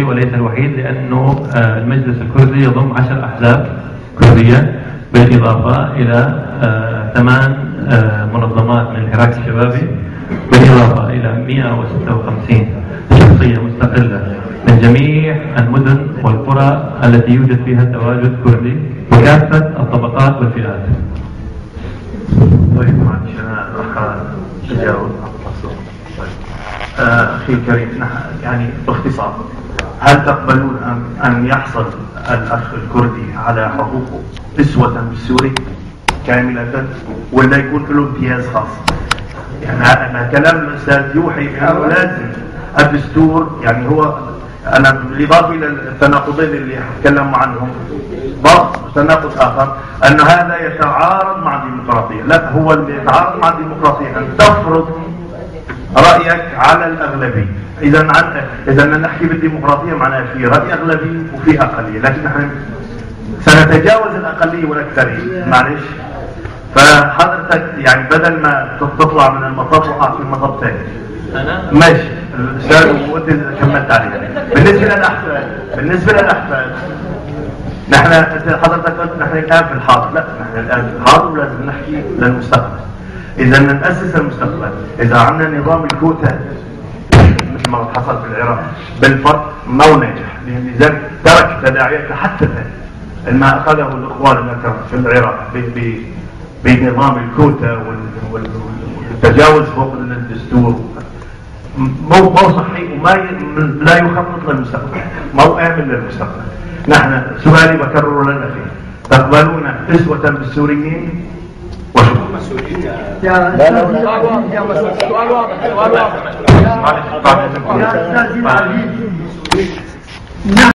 وليس الوحيد، لأنه المجلس الكردي يضم 10 أحزاب كردية بالإضافة إلى 8 منظمات من الحراك الشبابي، بالإضافة إلى 156 شخصية مستقلة من جميع المدن والقرى التي يوجد فيها تواجد كردي وكافة الطبقات والفئات. طيب معلش أنا راح أجاوب. طيب أخي الكريم، يعني باختصار، هل تقبلون أن يحصل الأخ الكردي على حقوقه أسوة بالسوري كاملة، ولا يكون له امتياز خاص؟ يعني أنا كلام الأستاذ يوحي بأنه لازم الدستور، يعني هو أنا بالإضافة إلى التناقضين اللي تكلم عنهم ضاف تناقض آخر، أن هذا يتعارض مع الديمقراطية. لا، هو اللي يتعارض مع الديمقراطية أن تفرض رأيك على الأغلبية. إذا نحكي بالديمقراطية معناها في رأي أغلبي وفي أقلية، لكن نحن سنتجاوز الأقلية والأكثرية. معلش، فحضرتك يعني بدل ما تطلع من المطب وقع في المطب ثاني. أنا ماشي الأستاذ، وأنت كملت عليه. بالنسبة للأحفاد نحن حضرتك قلت نحن الآن في الحاضر، لا، نحن الآن في الحاضر ولازم نحكي للمستقبل. إذا نأسس المستقبل، إذا عندنا نظام الكوتا مثل ما حصل في العراق بالفرق ما هو ناجح، لذلك ترك تداعيات حتى الآن. ما أخذه الإخوان في العراق بنظام الكوتا والتجاوز فوق الدستور مو صحي، وما لا يخطط للمستقبل، ما هو آمن للمستقبل. نحن سؤالي بكرره للأخير، تقبلون أسوة بالسوريين؟ وشكرا. يا سؤال واضح، سؤال واضح. يا أستاذي العزيز.